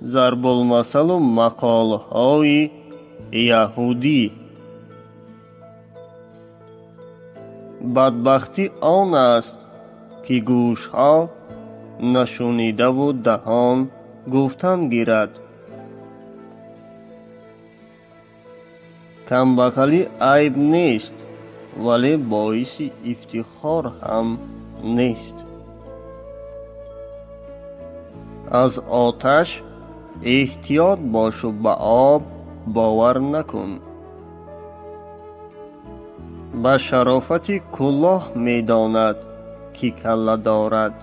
Зарбулмасалу мақолҳои яҳудӣ. Бадбахтӣ он аст, ки гӯшҳо нашунидаву даҳон гуфтан гирад. Камбағалӣ айб нест, вале боиси ифтихор ҳам нест. Аз оташ эҳтиёт бошу, ба об бовар накун. Ба шарофати кӯлоҳ медонад, ки калла дорад.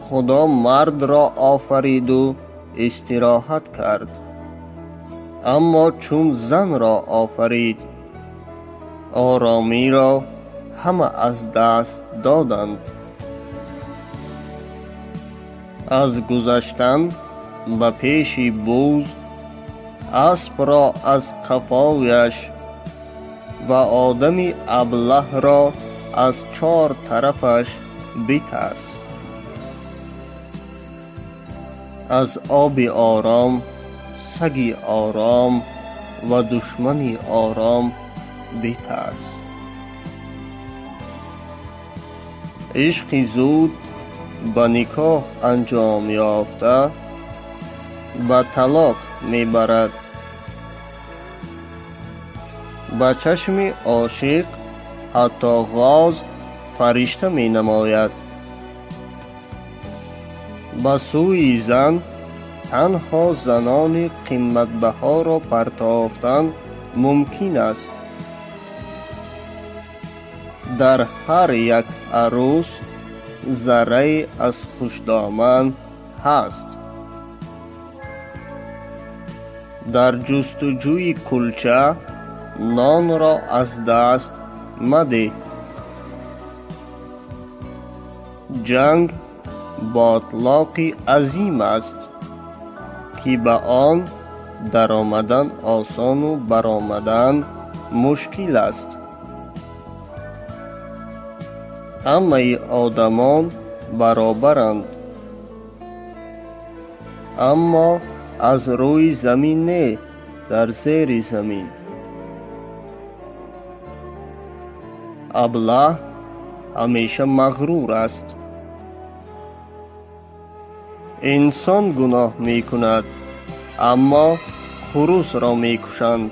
Худо мардро офариду истироҳат кард, аммо чун занро офарид, оромиро ҳама аз даст доданд. Аз гузаштан ба пеши буз аспро аз қафояш ва одами аблаҳро аз чор тарафаш битарс. Аз оби ором, саги ором ва душмани ором битарс. Ишқи зуд ба никоҳ анҷом ёфта ба талоқ мебарад. Ба чашми ошиқ ҳатто ғоз фаришта менамояд. Ба сӯи зан танҳо занони қиматбаҳоро партофтан мумкин аст. Дар ҳар як арӯс заррае аз хушдоман ҳаст. Дар ҷустуҷӯи кулча нонро аз даст мадеҳ. Ҷанг ботлоқи азим аст, ки ба он даромадан осону баромадан мушкил аст. Ҳамаи одамон баробаранд, аммо аз рӯи замин не, дар зери замин. Аблаҳ ҳамеша мағрур аст. Инсон гуноҳ мекунад, аммо хурӯсро мекушанд.